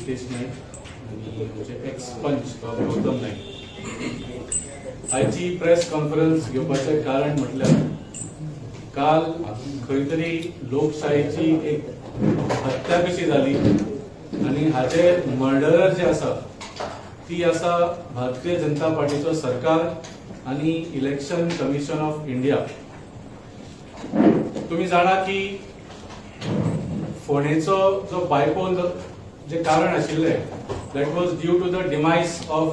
रितेश नाईक आनी आमचे एक्स पंच बाब गौतम नाईक. आयची प्रेस कॉन्फरन्स घेवपाचें कारण म्हटल्यार काल खंय तरी लोकशायेची एक हत्या कशी जाली आनी हाचे मर्डरर जे आसा ती आसा भारतीय जनता पार्टीचो सरकार आनी इलेक्शन कमिशन ऑफ इंडिया. तुम्ही जाणा की फोंडेचो जो बायपोल जे कारण आशिल्ले, that was due to the demise of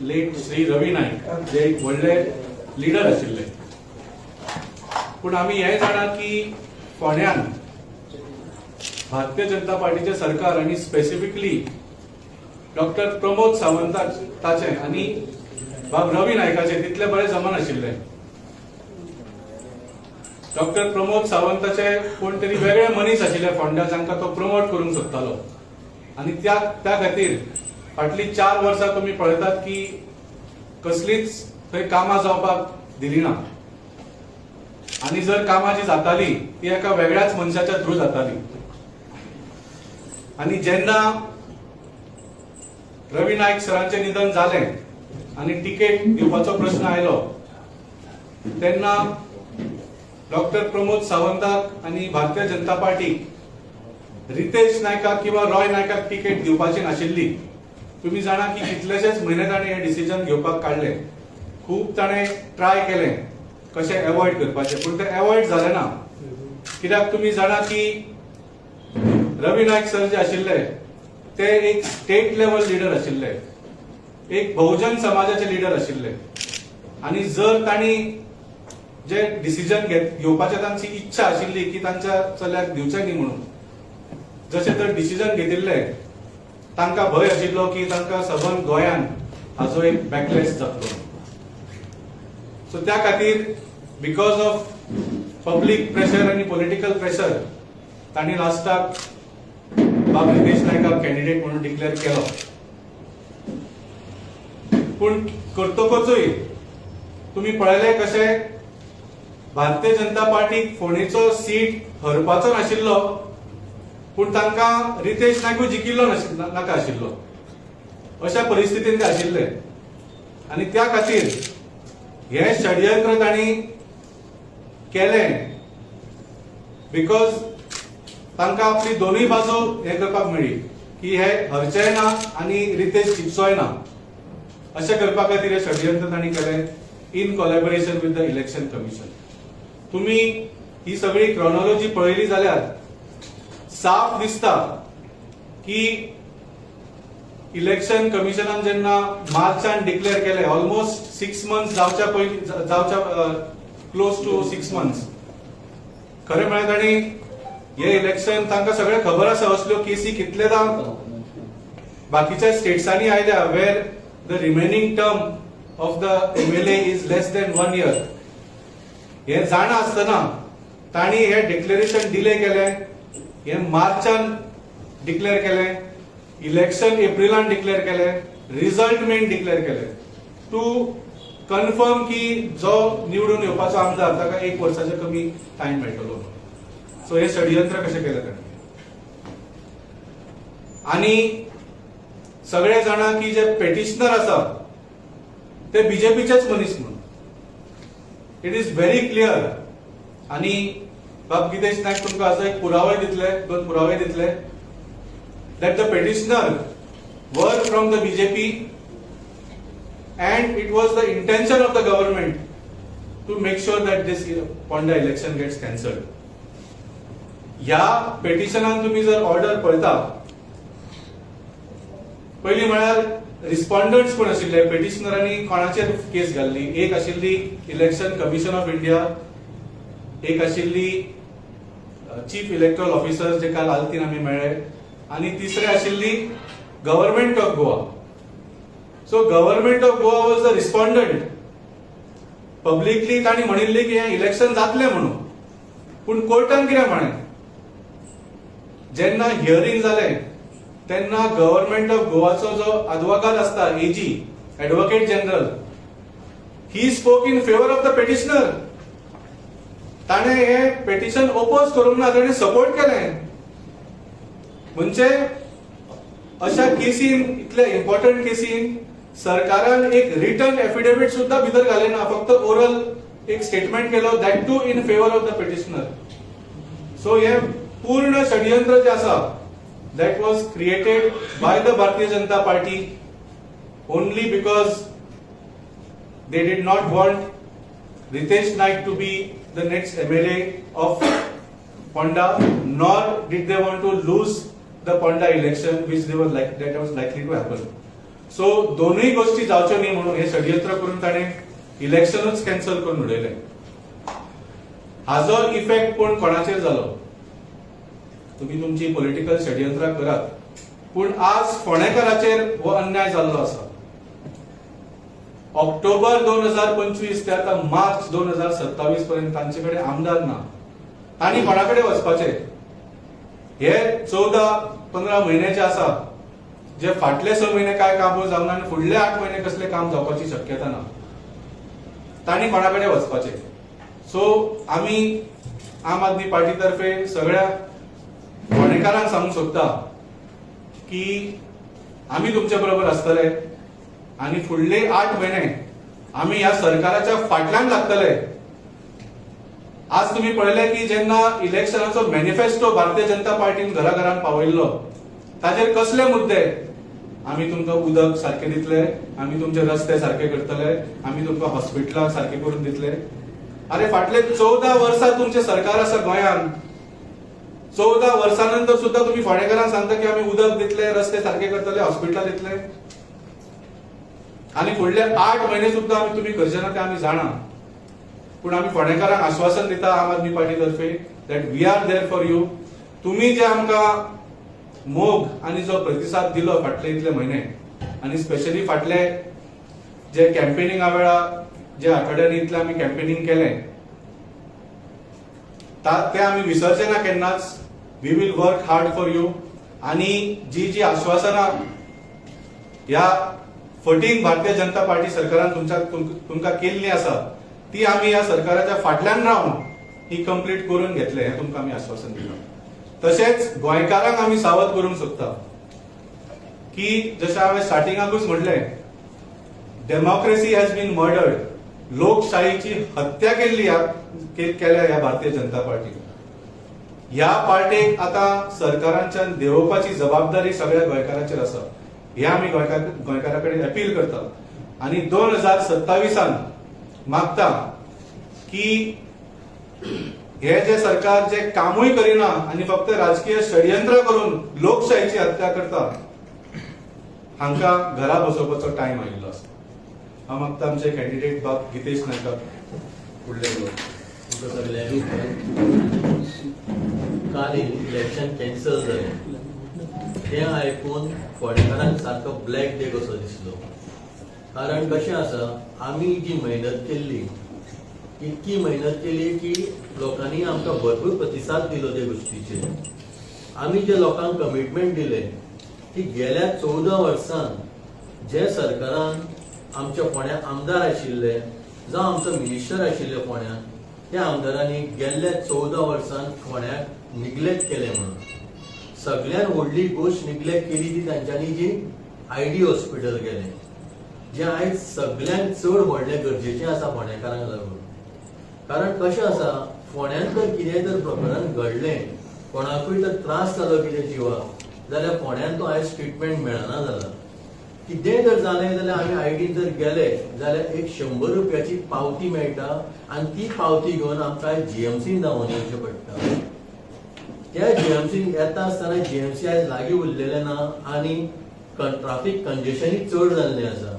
late Shri Ravi Naik, जे एक व्हडले लिडर आशिल्ले. पूण आमी हें जाणा की फोंड्यान भारतीय जनता पार्टीचे सरकार आनी स्पेसिफिकली डॉक्टर प्रमोद सावंताचे आनी बाब रवी नायकाचे तितले बरे जमनाशिल्ले. डॉक्टर प्रमोद सावंताचे कोण तरी वेगळे मनीस आशिल्ले फोंड्या, जांकां तो प्रमोट करूंक सोदतालो आनी त्या त्या खातीर फाटलीं 4 वर्सां तुमी पळयतात की कसलीच थंय कामां जावपाक दिली ना आनी जर कामां जी जाताली ती एका वेगळ्याच मनशाच्या थ्रू जाताली. आनी जेन्ना रवी नायक सरांचें निधन जालें आनी तिकेट दिवपाचो प्रश्न आयलो, तेन्ना डॉक्टर प्रमोद सावंताक आनी भारतीय जनता पार्टीक रितेश नायकाक किंवा रॉय नायकाक तिकेट दिवपाची नाशिल्ली. तुम्ही जाणा की कितलेशेच म्हयने ताणें हें डिसिजन घेवपाक काडलें. खूब ताणें ट्राय केलें कशें एवॉयड करपाचें, पूण तें एवॉयड जालें ना. कित्याक तुमी जाणा की रवी नायक सर जे आशिल्ले ते एक स्टेट लेवल लिडर आशिल्ले, एक बहुजन समाजाचे लिडर आशिल्ले आनी जर तांणी जे डिसिजन घेवपाचे तांची इच्छा आशिल्ली की तांच्या चल्याक दिवचें न्ही म्हणून, जशें तर डिसिजन घेतिल्ले, तांकां भंय आशिल्लो की तांकां सबंद गोंयान हाजो एक बॅकलॅश जातलो. सो त्या खातीर because of public pressure आनी पॉलिटिकल प्रेशर तांणी लास्टाक बाब रितेश नायकाक कॅन्डिडेट म्हणून डिक्लेअर केलो. पूण करतकचूय तुमी पळयले कशें भारतीय जनता पार्टीक फोंडेचो सीट हरपाचो नाशिल्लो, पूण तांकां रितेश नायकूय जिखिल्लो नाका आशिल्लो. अशा परिस्थितीन ते आशिल्ले आनी त्या खातीर हे षडयंत्र तांणी केलें, because तांकां आपली दोनूय बाजू हें करपाक मेळ्ळी की हे हरचेय ना आनी रितेश जिखचोय ना. अशें करपा खातीर हे षडयंत्र तांणी केलें in collaboration with the Election Commission. तुम्ही ही सगळी क्रोनॉलॉजी पळयली जाल्यार साफ दिसता की इलेक्शन कमिशनान जेन्ना मार्चान डिक्लेअर केले, ऑलमोस्ट 6 मंथ्स जावच्या पयलीं, जावच्या क्लोज टू 6 मंथ्स. खरें म्हळ्यार तांणी हे इलेक्शन, तांकां सगळें खबर आसा, असल्यो केसी कितलेदां बाकीच्या स्टेट्सांनी आयल्या, where the remaining term of the MLA is less than one year. हे जाणा आसतना तांणी हे डिक्लेरेशन डिले केलें. हे मार्चान डिक्लेअर केलें, इलेक्शन एप्रिलान डिक्लेअर केलें, रिझल्ट मेन डिक्लेअर केले टू कन्फर्म की जो निवडून येवपाचो आमदार ताका एक वर्साच्या कमी टायम मेळटलो. सो हे षडयंत्र कशें केलें तांणी आनी सगळे जाणा की जे पेटिशनर आसा ते बीजेपीचेच मनीस म्हणून. It is very clear. आणि बाब गितेश नायक तुमकां हाचो एक पुरावे दितले, दोन पुरावे दितले, that the petitioner were from the BJP and it was the intention of the government to make sure that this Ponda election gets cancelled. ह्या पेटिशनान तुम्ही जर ऑर्डर पळयता, पयलीं म्हळ्यार रिस्पॉन्डंट्स कोण आशिल्ले, पेटिशनरांनी कोणाचेर केस घाल्ली. एक आशिल्ली इलेक्शन कमिशन ऑफ इंडिया, एक आशिल्ली चीफ इलेक्टोरल ऑफिसर, जे काल आल्तीन आमी मेळ्ळे, आनी तिसरे आशिल्ली Government of Goa. So Government of Goa was the respondent. Publicly तांणी म्हणिल्लें की हें इलेक्शन जातलें म्हणून. पूण कोर्टान कितें म्हळें, जेन्ना हियरींग जालें तेन्ना गव्हर्नमेंट ऑफ गोवाचो जो आदवोगाद आसता, AG, Advocate General, he spoke in favour of the petitioner. ताणें हें पेटिशन ओपोज करूंक ना, ताणें सपोर्ट केलें. म्हणजे अशा केसीन, इतल्या इम्पॉर्टंट केसीन सरकारान एक रिटन एफिडेवीट सुद्धा भितर घाले ना. फक्त ओरल एक स्टेटमेंट केलो, that too in favour of the petitioner. So हे पूर्ण षडयंत्र जे आसा, that was created by the Bharatiya Janata Party only because they did not want Ritesh Naik to be the next MLA of Ponda, nor did they want to lose the Ponda election, which they were like that was likely to happen. So दोनूय गोष्टी जावच्यो न्ही म्हणून हे षडयंत्र करून ताणें इलेक्शनूच cancel करून उडयलें. हाजो इफेक्ट पूण कोणाचेर जालो? तुम्ही तुमची पॉलिटिकल षडयंत्रां करात, पूण आज फोंडेकाराचेर हो अन्याय जाल्लो आसा. ऑक्टोबर 2025 ते आता मार्च 2027 पर्यंत तांचे कडेन आमदार ना. तांणी कोणा कडेन वचपाचे? हे 14-15 म्हयने जे आसा, जे फाटले 6 म्हयने काय काम जावना आनी फुडले 8 म्हयने कसले काम जावपाची शक्यता ना, तांणी कोणा कडेन वचपाचे? सो आमी आम आदमी पार्टी तर्फे सगळ्या फोंडेकारांक सांगूंक सोदता की आमी तुमच्या बरोबर आसतले आनी फुडले 8 म्हयने आमी ह्या सरकाराच्या फाटल्यान लागतले. आज तुम्ही पळयले की जेन्ना इलेक्शनाचो मॅनिफेस्टो भारतीय जनता पार्टीन घराघरान पावयल्लो, ताचेर कसले मुद्दे? आमी तुमकां उदक सारकें दितले, आमी तुमचे रस्ते सारके करतले, आमी तुमकां हॉस्पिटलां सारकें करून दितले. अरे, फाटले 14 वर्सां तुमचें सरकार आसा गोंयांत. 14 वर्सां नंतर सुद्धा तुम्ही फोंडेकारांक सांगता की आमी उदक दितले, रस्ते सारके करतले, हॉस्पिटलां दितले आनी फुडले 8 म्हयने सुद्धा आमी तुमी करचे ना ते आमी जाणा. पूण आमी फोंडेकारांक आश्वासन दिता आम आदमी पार्टी तर्फे that we are there for you. तुम्ही जे आमकां मोग आनी जो प्रतिसाद दिलो फाटले इतले म्हयने आनी स्पेशली फाटले जे कॅम्पेनिंगा वेळा जे आठवड्यांनी इतले आमी कॅम्पेनिंग केलें, ते आमी विसरचे ना केन्नाच. We will work hard for you. आनी जी जी आश्वासनां ह्या फटींग भारतीय जनता पार्टी सरकारान तुमकां केल्ली आसा, ती आमी ह्या सरकाराच्या फाटल्यान रावन ही कंप्लीट करून घेतले हें तुमकां आमी आश्वासन दिता. तशेंच गोंयकारांक आमी सावध करूंक सोदता की जशें हांवें स्टार्टिंगाकूच म्हणलें, democracy has been murdered. लोकशाहीची हत्या केल्ली ह्या केल्या ह्या भारतीय जनता पार्टीन. ह्या पार्टेक आतां सरकारांच्यान देंवोवपाची जबाबदारी सगळ्या गोंयकारांचेर आसा हे आमी गोंयकारा कडेन अपील करता आनी 2027 मागता की हे जे सरकार जे कामूय करिना आनी फक्त राजकीय षडयंत्र करून लोकशाहीची हत्या करता, हांकां घरा बसोवपाचो टायम आयिल्लो आसा. हांव मागता आमचे कॅन्डिडेट बाब गितेश नायकाक फुडले उलोवप. तुमकां सगल्यांक काल इलेक्शन कॅन्सल जालें तें आयकून फोंडेकारांक सारको ब्लॅक डे कसो दिसलो. कारण कशें आसा, आमी जी मेहनत केल्ली, इतकी मेहनत केली की लोकांनी आमकां भरपूर प्रतिसाद दिलो. ते गोश्टीचेर आमी जे लोकांक कमिटमेंट दिलें की गेल्या 14 वर्सान जे सरकारान आमच्या फोंड्या आमदार आशिल्ले जावं आमचो मिनिस्टर आशिल्ले फोंड्यान, त्या आमदारांनी गेल्ल्या 14 वर्सान फोंड्याक निग्लेक्ट केलें म्हणून. सगळ्यात व्हडली गोश्ट निग्लेक्ट केली ती तांच्यांनी जी आयडी हॉस्पिटल केलें, जें आयज सगळ्यांत चड व्हडलें गरजेचें आसा फोंडेकारांक लागून. कारण कशें आसा, फोंड्यांत जर कितेंय जर प्रकरण घडलें, कोणाकूय जर त्रास जालो कितें जिवाक जाल्यार फोंड्यांत तो आयज ट्रिटमेंट मेळना जाला. कितेंय जर जालें जाल्यार आमी आयडीन जर गेले जाल्यार एक 100 रुपयाची पावती मेळटा आनी ती पावती घेवन आमकां जीएमसीन धांवून येवचें पडटा. त्या जीएमसीन येता आसतना जीएमसी आयज लागीं उरलेलें ना आनी ट्राफीक कंजेशनूय चड जाल्लें आसा.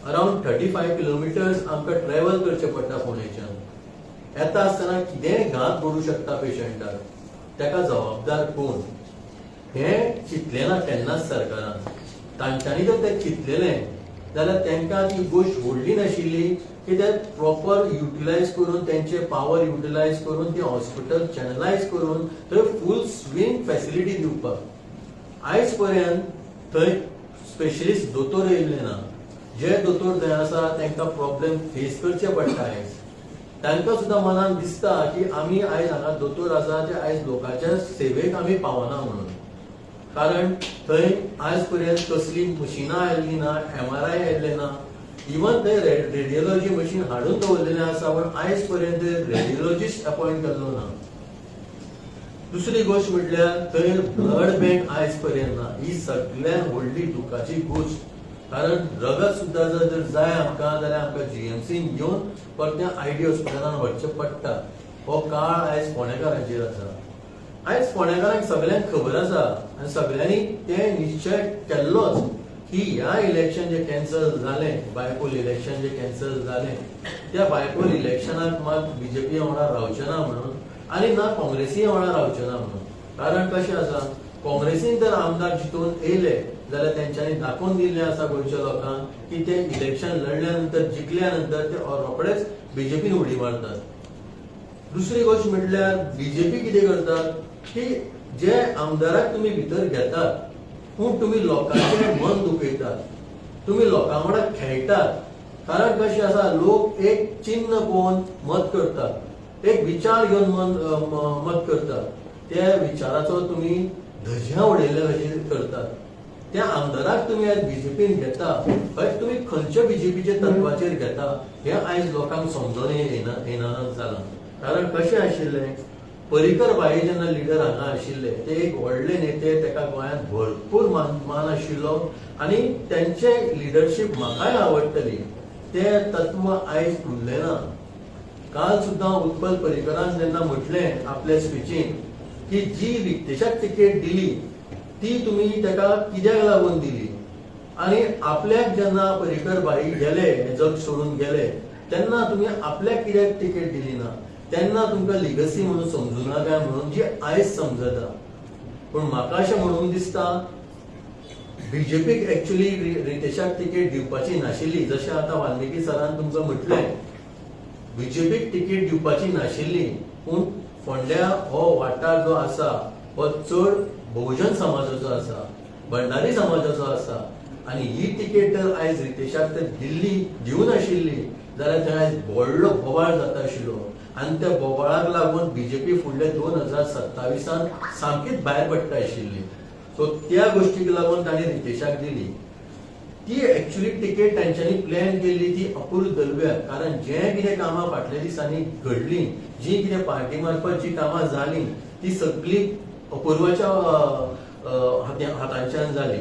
अरावंड 35 किलोमिटर्स आमकां ट्रॅव्हल करचें पडटा फोंडेच्यान. येता आसतना कितेंय घात पडूं शकता पेशंटाक, ताका जबाबदार कोण हें चिंतलें ना केन्नाच सरकारान. तांच्यांनी जर तें चिंतलेलें जाल्यार तांकां ती गोश्ट व्हडली नाशिल्ली की ते प्रॉपर युटिलायज करून, तेंचे पावर युटिलायज करून, ते हॉस्पिटल चॅनलायज करून थंय फूल स्विंग फॅसिलिटी दिवपाक. आयज पर्यंत थंय स्पेशलिस्ट दोतोर येयल्ले ना. जे दोतोर थंय आसा तांकां प्रॉब्लेम फेस करचे पडटा. आयज तांकां सुद्दां मनान दिसता की आमी आयज हांगा दोतोर आसा ते आयज लोकांच्या सेवेक आमी पावना म्हणून. कारण थंय आयज पर्यंत कसली मशिनां आयिल्ली ना, MRI आयिल्लें ना, इवन थंय रेडियोलॉजी मशीन हाडून दवरलेलें आसा, पूण आयज पर्यंत रेडियोलॉजिस्ट अपॉयंट केल्लो ना. दुसरी गोश्ट म्हटल्यार थंय ब्लड बँक आयज पर्यंत ना. ही सगळ्यात व्हडली दुखाची गोश्ट, कारण रगत सुद्दां जर जाय आमकां जाल्यार आमकां GMCन घेवन परतें ID हॉस्पिटलान व्हरचें पडटा. हो काळ आयज फोंडेकारांचेर आसा. आयज फोंडेकारांक सगळ्यांक खबर आसा आनी सगळ्यांनी ते निश्चय केल्लोच की ह्या इलेक्शन जे कॅन्सल जालें, बायपोल इलेक्शन जे कॅन्सल जालें, त्या बायपोल इलेक्शनाक मात बीजेपी वांगडा रावचें ना म्हणून आनी ना काँग्रेसी वांगडा रावचें ना म्हणून. कारण कशें आसा, काँग्रेसीन जर आमदार जितून येयले जाल्यार तेंच्यांनी दाखोवन दिल्लें आसा गोंयच्या लोकांक की ते इलेक्शन लढल्या नंतर जिखल्या नंतर ते रोखडेच बीजेपीन उडी मारतात. दुसरी गोश्ट म्हटल्यार बीजेपी कितें करतात की जे आमदाराक तुमी भितर घेतात पूण तुमी लोकांचें मन दुखयतात, तुमी लोकां वांगडा खेळटात. कारण कशें आसा, लोक एक चिन्न पळोवन मत करतात, एक विचार घेवन मत करतात, त्या विचाराचो तुमी धज्या उडयल्ले कशें करतात. त्या आमदाराक तुमी आयज बीजेपीन घेता, हय तुमी खंयच्या बीजेपीच्या तत्वाचेर घेता हें आयज लोकांक समजून येना जालां. कारण कशें आशिल्लें, पर्रीकर भाई जेन्ना लिडर हांगा आशिल्ले ते एक व्हडले नेते, तेका गोंयांत भरपूर मान आशिल्लो आनी तेंचे लिडरशीप म्हाकाय आवडटली. ते तत्व आयज उरलें ना. काल सुद्दां उत्पल पर्रीकरान जेन्ना म्हटलें आपल्या स्पिचीन की जी रितेशाक तिकेट दिली ती तुमी तेका कित्याक लागून दिली, आनी आपल्याक जेन्ना पर्रीकर भाई गेले, हें जग सोडून गेले, तेन्ना तुमी आपल्याक कित्याक तिकेट दिली ना, तेन्ना तुमकां लिगसी म्हणून समजुना काय म्हणून जी आयज समजता. पूण म्हाका अशें म्हणून दिसता बीजेपीक एक्चुअली रितेशाक तिकेट दिवपाची नाशिल्ली. जशें आतां वाल्मिकी सरान तुमकां म्हटलें, बीजेपीक तिकेट दिवपाची नाशिल्ली, पूण फोंड्या हो वाठार जो आसा हो चड बहुजन समाजाचो आसा, भंडारी समाजाचो आसा, आनी ही तिकेट तर आयज रितेशाक तर दिल्ली दिवनाशिल्ली जाल्यार थंय आयज व्हडलो बोवाळ जाता आशिल्लो आनी त्या बोवाळाक लागून बीजेपी फुडले 2027 सामकीच भायर पडटा आशिल्ली. सो त्या गोष्टीक लागून तांणी रितेशाक दिली. ती एक्चुअली तिकेट तांच्यांनी प्लॅन केल्ली ती अपूर्व दलव्याक, कारण जें कितें कामां फाटल्या दिसांनी घडलीं, जी कितें पार्टी मार्फत जी कामां जालीं ती सगळी अपूर्वाच्या हातांच्यान जाली.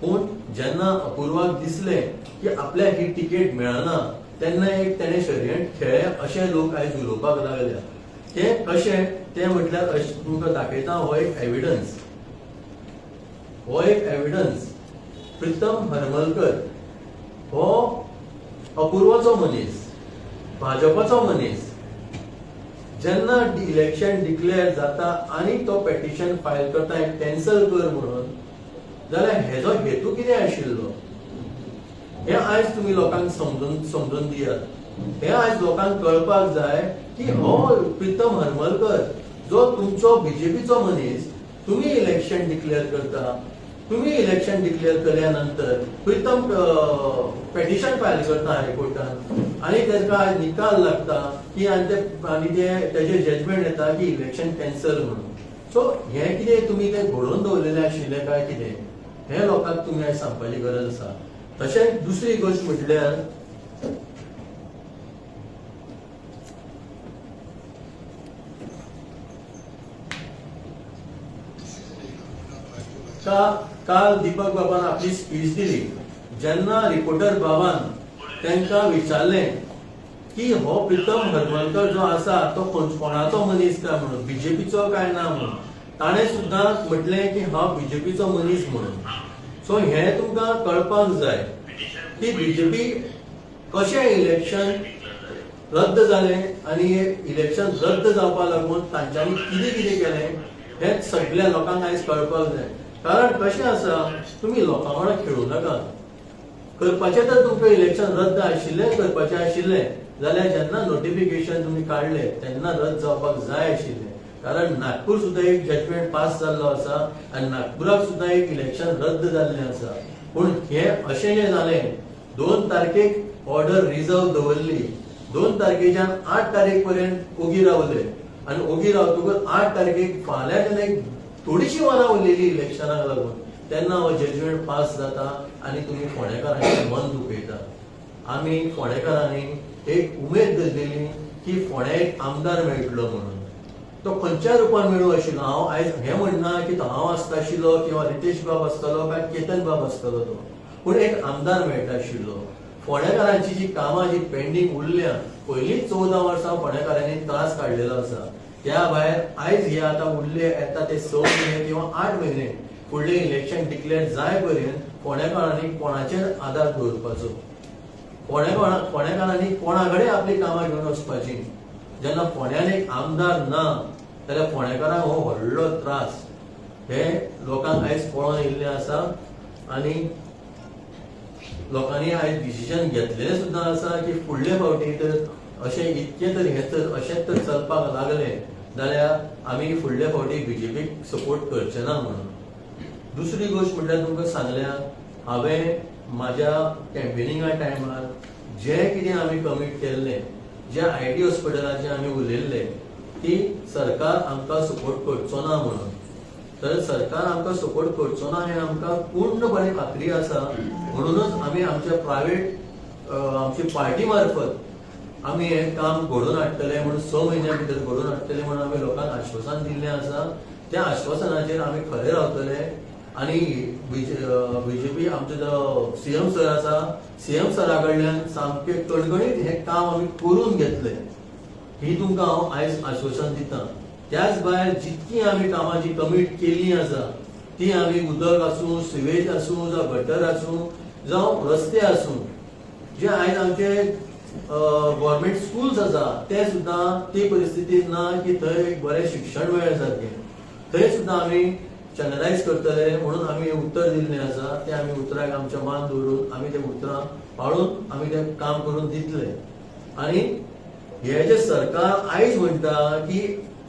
पूण जेन्ना अपूर्वाक दिसलें की आपल्याक ही तिकेट मेळना तेन्ना एक तेणें षडयंत्र खेळ्ळें अशें लोक आयज उलोवपाक लागल्या. तें कशें तें म्हटल्यार अशें तुमकां दाखयता, हो एक एविडन्स, हो एक एविडन्स. प्रितम हरमलकर हो अपूर्वाचो मनीस, भाजपाचो मनीस, जेन्ना इलेक्शन डिक्लेअर जाता आनी तो पेटिशन फायल करता कॅन्सल कर म्हणून, जाल्यार हेजो हेतू कितें आशिल्लो हें आयज तुमी लोकांक समजून दियात. हें आयज लोकांक कळपाक जाय की हो प्रितम हरमलकर जो तुमचो बीजेपीचो मनीस, तुमी इलेक्शन डिक्लेअर करता, तुमी इलेक्शन डिक्लेअर केल्या नंतर प्रितम पेटिशन फायल करता हायकोर्टान आनी ताका निकाल लागता की आनी ते तेजें जजमेंट येता की इलेक्शन कॅन्सल म्हणून. सो हें कितें तुमी तें घडोवन दवरलेलें आशिल्लें काय कितें हें लोकांक तुमी आयज सांगपाची गरज आसा. तशेंच दुसरी गोश्ट म्हटल्यार काल दीपक बाबान आपली स्पीच दिली. जेन्ना रिपोर्टर बाबान तांकां विचारलें की हो प्रितम हरमलकर जो आसा तो कोणाचो मनीस काय म्हणून, बीजेपीचो काय ना म्हणून, ताणें सुद्दां म्हटलें की हांव बीजेपीचो मनीस म्हणून. सो हें तुमकां कळपाक जाय की बीजेपी कशें इलेक्शन रद्द जालें आनी इलेक्शन रद्द जावपा लागून तांच्यांनी कितें कितें केलें हें सगळ्या लोकांक आयज कळपाक जाय. कारण कशें आसा, तुमी लोकां वांगडा खेळूं नाका. करपाचें तर तुमकां इलेक्शन रद्द आशिल्लें, करपाचें आशिल्लें जाल्यार जेन्ना नोटिफिकेशन तुमी काडलें तेन्ना रद्द जावपाक जाय आशिल्लें. कारण नागपूर सुद्दां एक जजमेंट पास जाल्लो आसा आनी नागपुराक सुद्दां एक इलेक्शन रद्द जाल्लें आसा. पूण हें अशें जें जालें, 2 तारखेक ऑर्डर रिजर्व दवरली, 2 तारखेच्यान 8 तारीख पर्यंत ओगी रावले आनी ओगी रावतकूच 8 तारखेक फाल्यां जेन्ना एक थोडीशी वरां उरलेली इलेक्शनाक लागून तेन्ना हो जजमेंट पास जाता आनी तुमी फोंडेकारांचें मन दुखयता. आमी फोंडेकारांनी एक उमेद धरलेली की फोंड्या एक आमदार मेळटलो म्हणून, तो खंयच्या रुपान मेळूं आशिल्लो. हांव आयज हें म्हणना की तो हांव आसता आशिल्लो किंवा रितेश बाब आसतलो काय केतन बाब आसतलो तो, पूण एक आमदार मेळटा आशिल्लो. फोंडेकारांची जी कामां जी पेंडींग उरल्या, पयलींच 14 वर्सां फोंडेकारांनी त्रास काडलेलो आसा. त्या भायर आयज हे आतां उरले येता ते 6 म्हयने किंवा 8 म्हयने फुडले इलेक्शन डिक्लेअर जाय पर्यंत फोंडेकारांनी कोणाचेर आदार दवरपाचो, फोंडेकारांनी कोणा कडेन आपली कामां घेवन वचपाची? जेन्ना फोंड्यान एक आमदार ना जाल्यार फोंडेकारांक हो व्हडलो त्रास हे लोकांक आयज कळोन येयल्लें आसा. आनी लोकांनी आयज डिसिजन घेतलेलें सुद्दां आसा की फुडले फावटी तर अशें इतकें तर हें तर अशेंच तर चलपाक लागलें जाल्यार आमी फुडले फावटी बीजेपीक सपोर्ट करचे ना म्हणून. दुसरी गोश्ट म्हटल्यार तुमकां सांगल्या हांवें म्हाज्या कॅम्पेनिंगा टायमार जें कितें आमी कमीट केल्लें, जे आयडी हॉस्पिटलाचें आमी उलयल्ले की सरकार आमकां सपोर्ट करचो ना म्हणून, तर सरकार आमकां सपोर्ट करचो ना हें आमकां पूर्णपणे खात्री आसा. म्हणूनच आमी आमच्या प्रायवेट आमची पार्टी मार्फत आमी हें काम घडोवन हाडटले म्हणून, 6 म्हयन्या भितर घडोवन हाडटले म्हणून आमी लोकांक आश्वासन दिल्लें आसा. त्या आश्वासनाचेर आमी खरे रावतले. आनी बीजेपी आमचो जो सीएम सर आसा, सीएम सरा कडल्यान सामकें कणकणीत हें काम आमी करून घेतले ही तुमकां हांव आयज आश्वासन दिता. त्याच भायर जितकी आमी कामां जी कमीट केल्ली आसा ती आमी उदक आसूं, सिवेज आसूं, जावं गटर आसूं, जावं रस्ते आसूं, जे आयज आमचे गव्हर्मेंट स्कुल्स आसा ते सुद्दां ती परिस्थिती ना की थंय एक बरें शिक्षण मेळ सारकें, थंय सुद्दां आमी चॅनलायज करतले म्हणून आमी हें उतर दिल्लें आसा. तें आमी उतराक आमच्या मान दवरून आमी तें उतरां पाळून आमी तें काम करून दितले. आनी हे जे सरकार आयज म्हणटा की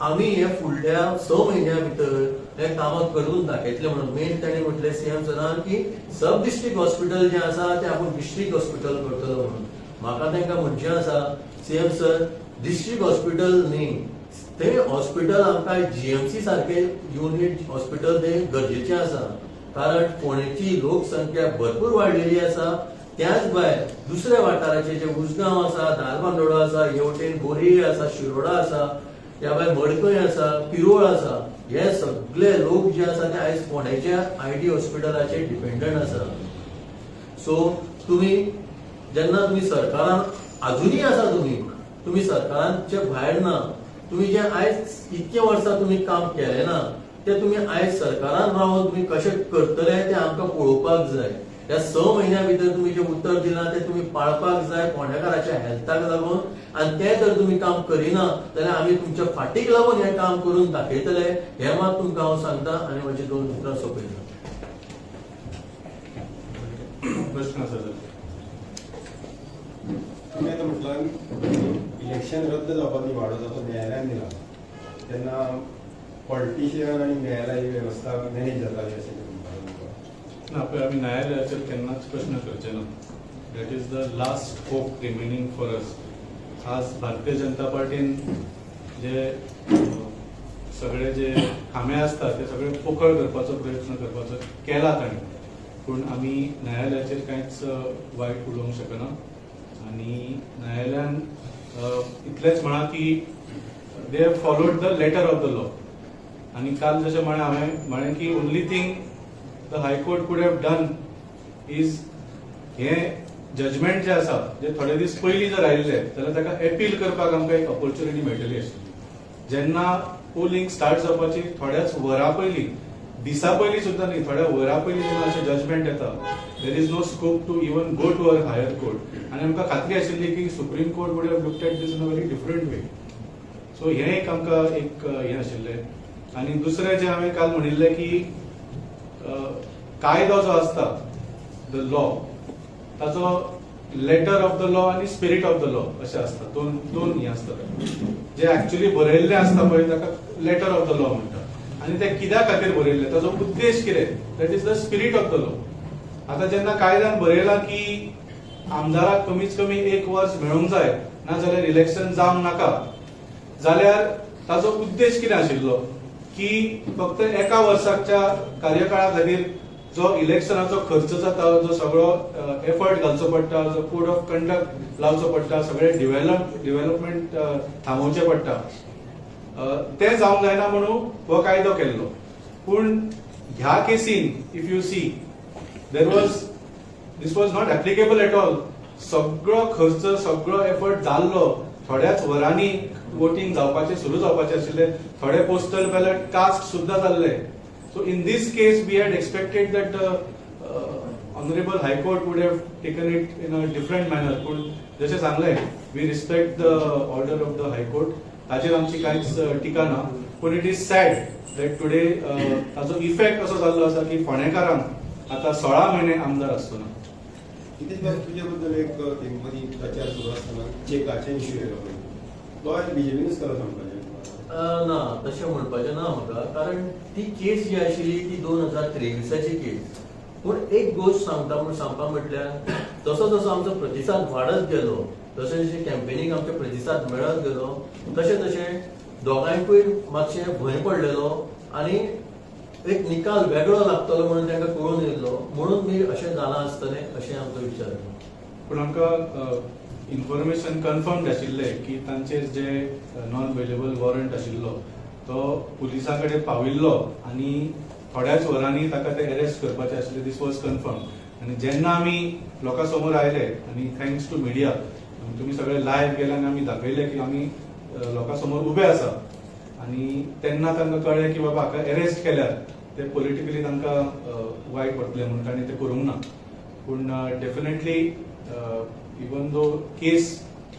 आमी हे फुडल्या 6 म्हयन्या भितर हे कामां करून दाखयतले म्हणून, मेन तांणी म्हटलें सीएम सरान की सब डिस्ट्रिक्ट हॉस्पिटल जें आसा तें आपूण डिस्ट्रिक्ट हॉस्पिटल करतलो म्हणून. म्हाका तांकां म्हणचें आसा, सीएम सर, डिस्ट्रिक्ट हॉस्पिटल न्ही, ते हॉस्पिटल आमकां जीएमसी सारके युनिट हॉस्पिटल ते गरजेचें आसा, कारण फोंडेची लोकसंख्या भरपूर वाडलेली आसा. त्याच भायर दुसऱ्या वाठाराचे जे उसगांव आसा, धारबांदोडा आसा, हेवटेन बोरये आसा, शिरोडा आसा, त्या भायर मडकय आसा, पिरोळ आसा, हे सगळे लोक जे आसा ते आयज फोंडेच्या आयडी हॉस्पिटलाचेर डिपेंडंट आसा. सो तुमी जेन्ना तुमी सरकारान अजुनूय आसा, तुमी तुमी सरकारांचे भायर ना, तुमी जे आयज इतके वर्सां तुमी काम केलें ना ते तुमी आयज सरकारान रावन तुमी कशें करतले तें आमकां पळोवपाक जाय. ह्या 6 म्हयन्या भितर तुमी जें उतर दिलां तें तुमी पाळपाक जाय फोंडेकाराच्या हेल्थाक लागून. आनी तें जर तुमी काम करिना जाल्यार आमी तुमच्या फाटीक लागून हें काम करून दाखयतले हें मात तुमकां हांव सांगता आनी म्हजी दोन उतरां सोंपयता. प्रश्न आसा जाल्यार. तुमी आतां म्हटलां इलेक्शन रद्द जावपाक निवाडो जातो न्यायालयान दिला, तेन्ना पॉलिटिशियन आनी न्यायालय ही वेवस्था मॅनेज जाताली अशें कितें म्हणपाक तुमकां? ना, पळय, आमी न्यायालयाचेर केन्नाच प्रश्न करचे ना. That is the last hope remaining for us. आज भारतीय जनता पार्टीन जे सगळे जे खांबे आसता ते सगळे पोकळ करपाचो प्रयत्न करपाचो केला ताणें, पूण आमी न्यायालयाचेर कांयच वायट उलोवंक शकना. आनी न्यायालयान इतलेंच म्हळां की they have followed the letter of the law. आनी काल जशें म्हळें हांवें म्हळें की only thing the High Court could have done is हें जजमेंट जें आसा जे थोडे दीस पयलीं जर आयिल्लें जाल्यार ताका एपील करपाक आमकां एक ऑपॉर्च्युनिटी मेळटली आशिल्ली. जेन्ना पोलिंग स्टार्ट जावपाची थोड्याच वरां पयलीं, दिसा पयलीं सुद्दां न्ही, थोड्या वरां पयलीं जेन्ना अशें जजमेंट येता, there is no scope to even go to a higher court. आनी आमकां खात्री आशिल्ली की Supreme Court would have looked at this in a very different way. So हें एक आमकां एक हें आशिल्लें. आनी दुसरें जें हांवें काल म्हणिल्लें की कायदो जो आसता, the law, ताचो लेटर ऑफ the law आनी स्पिरीट ऑफ the law अशें आसता. दोन दोन हें आसता. जे एक्चुअली बरयल्लें आसता पळय ताका लेटर ऑफ the law म्हणटा आनी ते कित्या खातीर बरयल्लें, ताचो उद्देश कितें, that is the spirit of the law. आतां जेन्ना कायद्यान बरयलां की आमदाराक कमीत कमी एक वर्स मेळूंक जाय, ना जाल्यार इलेक्शन जावंक नाका, जाल्यार ताचो उद्देश कितें आशिल्लो की की फक्त एका वर्साच्या कार्यकाळा खातीर जो इलेक्शनाचो खर्च जाता, जो सगळो एफर्ट घालचो पडटा, जो कोड ऑफ कंडक्ट लावचो पडटा, सगळे डेव्हलपमेंट थांबोवचें पडटा, तें जावंक जायना म्हणून हो कायदो केल्लो. पूण ह्या casein if you see, there was this was not applicable at all. सगळो खर्च, सगळो एफर्ट जाल्लो, थोड्याच वरांनी वोटींग जावपाचें सुरू जावपाचें आशिल्लें, थोडे पोस्टल बॅलट कास्ट सुद्दां जाल्ले. So in this case we had expected that honourable High Court would have taken it in a different manner. पूण जशें सांगलें, we respect the order of the High Court. ताचेर आमची कांयच टिका ना. पूण it is sad that today ताचो इफेक्ट असो जाल्लो आसा की फोंडेकारांक आतां 16 म्हयने आमदार आसचो ना. नितेश बाब, तुजे बद्दल एक मदीं प्रचार सुरू आसतना चेकाचे इश्यू येयलो पळय, तो बीजेपीनूच केलो सांगपाचें? ना, तशें म्हणपाचें ना म्हाका, कारण ती केस जी आशिल्ली ती 2023ची केस. पूण एक गोश्ट सांगता म्हूण सांगपा म्हटल्यार, जसो जसो आमचो प्रतिसाद वाडत गेलो, जशें जशें कॅम्पेनीक आमचे प्रतिसाद मेळत गेलो, तशें तशें दोगांयकूय मातशें भंय पडलेलो आनी एक निकाल वेगळो लागतलो म्हणून तांकां कळून येयल्लो, म्हणून बी अशें जालां आसतलें अशें आमचो विचार. पूण आमकां इन्फॉर्मेशन कन्फर्म आशिल्लें की तांचेर जे नॉन अवेलेबल वॉरंट आशिल्लो तो पुलिसां कडेन पाविल्लो आनी थोड्याच वरांनी ताका ते अरेस्ट करपाचे आशिल्ले. This was confirm. आनी जेन्ना आमी लोकां समोर आयले आनी thanks to media, तुमी सगळे लायव्ह गेले आनी आमी दाखयले की आमी लोकां समोर उबे आसा, आनी तेन्ना तांकां कळ्ळें की बाबा हाका अरेस्ट केल्यार ते पॉलिटिकली तांकां वायट पडटलें, म्हणून तांणी तें करूंक ना. पूण डेफिनेटली, इवन दो केस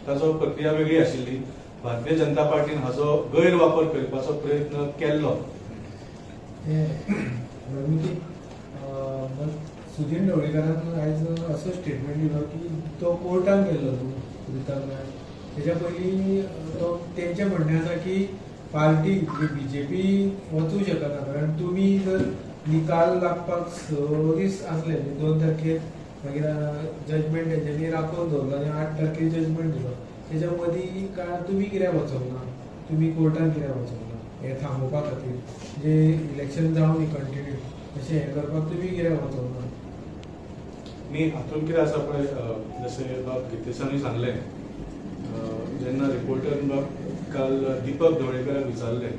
ताचो प्रक्रिया वेगळी आशिल्ली, भारतीय जनता पार्टीन हाचो गैरवापर करपाचो प्रयत्न केल्लो. ते सुदीन ढवळीकारान आयज असो स्टेटमेंट दिलो की तो कोर्टान गेल्लो न्हू वृतान, तेच्या पयलीं तो तेंचें म्हणणें आसा की पार्टी बीजेपी वचूं शकना, कारण तुमी जर निकाल लागपाक 6 दीस आसले, 2 तारखेर मागीर जजमेंट तेंच्यांनी राखोवन दवरलो आनी 8 तारखेर जजमेंट दिलो, तेच्या मदीं काळांत तुमी कित्याक वचोंक ना, तुमी कोर्टान कित्याक वचोंक ना, हें थांबोवपा खातीर जे इलेक्शन जावं न्ही कंटिन्यू, अशें हें करपाक तुमी कित्याक वचोंक ना? न्ही, हातूंत कितें आसा पळय, जशें बाब गितेशानूय सांगलें, जेन्ना रिपोर्टर बाब काल दीपक ढवळीकराक विचारलें,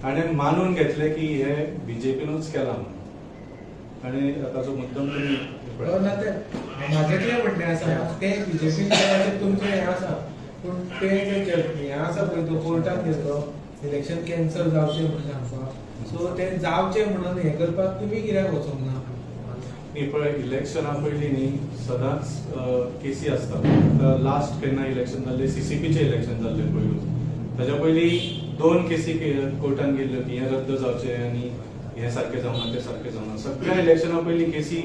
ताणें मानून घेतलें की हे बीजेपीनूच केलां म्हणून. ताणें ताचो मुद्दम तुमी हय, ना, तें म्हाजें कितें म्हणणें आसा, तें बीजेपीन अशें तुमचें हें आसा, पूण तें जें हें आसा पळय, तो कोर्टान गेल्लो इलेक्शन कॅन्सल जावचें म्हणून सांगपाक, सो तें जावचें म्हणून हें करपाक तुमी कित्याक वचोंक ना? न्ही, पळय, इलेक्शना पयलीं न्ही सदांच केसी आसता. लास्ट केन्ना इलेक्शन जाल्लें, सीसीपीचें इलेक्शन जाल्लें पयलू, ताच्या पयलीं दोन केसी कोर्टान गेल्ल्यो की हें रद्द जावचें आनी हें सारकें जावना, तें सारकें जावना. सगळ्या इलेक्शना पयलीं केसी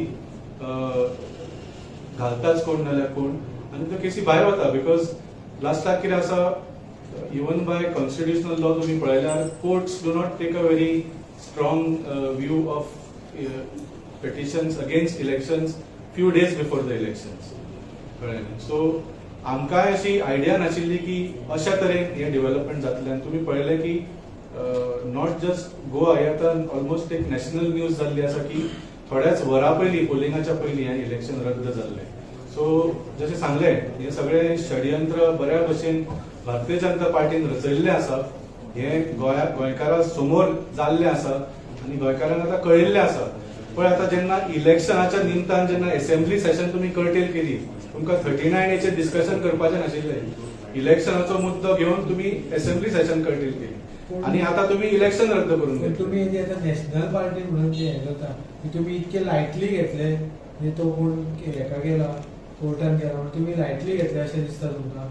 घालताच कोण नाल्यार कोण, आनी त्यो केसी भायर वता, because लास्टाक कितें आसा, इवन बाय कॉन्स्टिट्युशनल लॉ तुमी पळयल्यार courts do not take a very strong view of petitions against elections few days before the elections. कळ्ळें न्ही? सो आमकांय अशी आयडिया नाशिल्ली की अशा तरेन हें डेव्हलपमेंट जातलें. आनी तुमी पळयलें की not just Goa, हे आतां ऑलमोस्ट एक नॅशनल न्यूज जाल्ली आसा की थोड्याच वरां पयलीं, पोलिंगाच्या पयलीं हें इलेक्शन रद्द जाल्लें. सो जशें सांगलें, हें सगळें षडयंत्र बऱ्या भशेन भारतीय जनता पार्टीन रचयल्लें आसा. हें गोंया गोंयकारां समोर जाल्लें आसा आनी गोंयकारांक आतां कळिल्लें आसा. पळय, आतां जेन्ना इलेक्शनाच्या निमतान जेन्ना असेंब्ली सेशन तुमी कर्टेल केली, तुमकां 39 एचेर डिस्कशन करपाचें नाशिल्लें. इलेक्शनाचो मुद्दो घेवन तुमी असेंब्ली सेशन कर्टेल केली आनी आतां तुमी इलेक्शन रद्द करून पण घेतलें. तुमी जे आतां नॅशनल पार्टी म्हणून जे हें करता, की तुमी इतके लायटली घेतले, म्हणजे तो कोण हेका गेला, कोर्टान गेला म्हणून तुमी लायटली घेतले अशें दिसता तुमकां?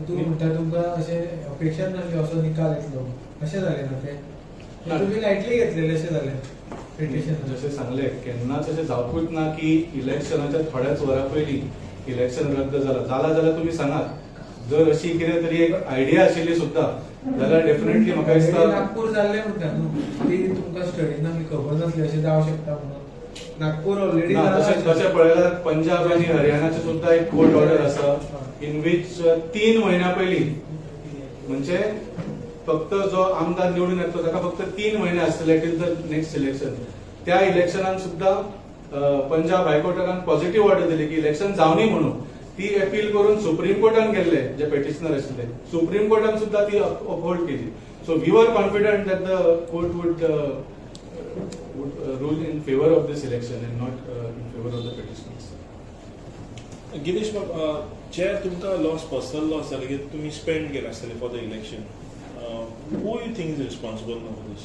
तूं म्हणटा तुमकां अशें अपेक्षा नासली असो निकाल येतलो, अशें जालें ना तें? ना. तुमी लायटली घेतलेलें अशें जालें पिटिशन? जशें सांगलें, केन्नाच अशें जावपूच ना की इलेक्शनाच्या थोड्याच वरां पयलीं इलेक्शन रद्द जाला. जाला जाल्यार तुमी सांगात. जर अशी कितें तरी एक आयडिया आशिल्ली सुद्दां जाल्यार डेफिनेटली म्हाका दिसता नागपूर जाल्लें म्हणटा न्हू, ती तुमकां स्टडी नासली, खबर नासली अशें जावं शकता म्हणून नागपूर ऑलरेडी. ना, तशें तशें पळयल्यार पंजाब आनी हरियाणाचे सुद्दां एक कोर्ट ऑर्डर आसा, इन वीच 3 म्हयन्या पयलीं, म्हणजे फक्त जो आमदार निवडून येतलो ताका फक्त 3 म्हयने आसतले टील the next election. त्या इलेक्शनान सुद्दां पंजाब हायकोर्टान पॉझिटिव्ह ऑर्डर दिली की इलेक्शन जावनी म्हणून. ती अपील करून सुप्रीम कोर्टान गेल्ले जे पेटिशनर आशिल्ले, सुप्रीम कोर्टान सुद्दां ती अपहोल्ड केली. So we were confident that the court would rule in favor of this election and not in favor of the petitioners. Girish बाब, जे तुमकां लॉस, पर्सनल लॉस जाले की तुमी स्पेंड केले आसतले for the election, who you think is responsible for this?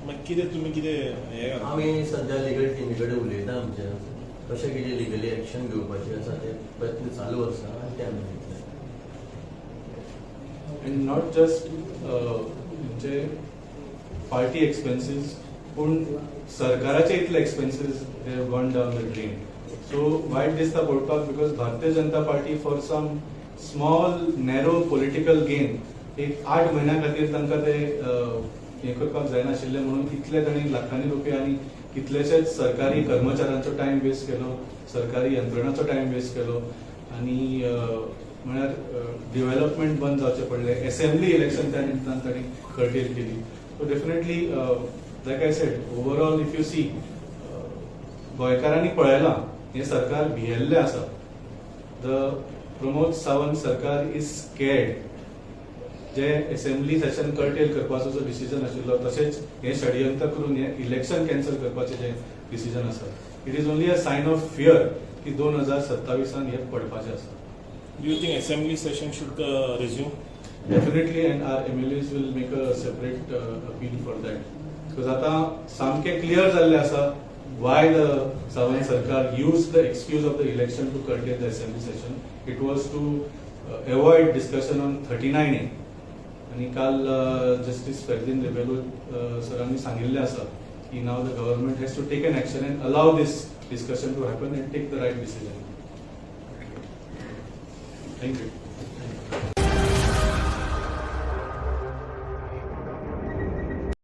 मागीर कितें तुमी कितें हें घालता? आमी सध्या लिगल टिमी कडेन उलयता. आमच्या कशें कितें लिगली एक्शन घेवपाचें आसा ते प्रयत्न चालू आसा आनी ते आमी घेतले. And not just म्हणजे पार्टी एक्सपेन्सीस, पूण सरकाराचे इतले expenses, they have gone down the drain. So वायट दिसता पळोवपाक, because Bharatiya Janata party for some small narrow political gain, एक 8 म्हयन्या खातीर तांकां ते हें करपाक जायनाशिल्लें म्हणून इतले तांणी लाखांनी रुपया आनी कितलेशेच सरकारी कर्मचाऱ्यांचो टायम वेस्ट केलो, सरकारी यंत्रणाचो टायम वेस्ट केलो आनी म्हळ्यार डेव्हलपमेंट बंद जावचें पडलें. एसेंब्ली इलेक्शन त्या निमतान तांणी कर्टेल केली. So definitely, like I said, overall if you see, गोंयकारांनी पळयलां हें सरकार भियेल्लें आसा. The Pramod Sawant सरकार is scared. J assembly Seshan cartel करपाचो जो डिसिजन आशिल्लो, तशेंच हें षडयंत्र करून हें इलेक्शन कॅन्सल करपाचें जें डिसिजन आसा, it is only a sign of fear की 2027 हे पडपाचें आसा. Do you think assembly session should resume? Definitely, and our MLAs will make a separate appeal for that. Because आता सामकें क्लियर जाल्लें आसा why the Sawant सरकार used the excuse of the election to curtail the assembly session. It was to avoid discussion on 39A. आनी काल justice Ferdino Rebelo सरांनी सांगिल्लें आसा की now the government has to take an action and allow this discussion to happen and take the right decision. Thank you.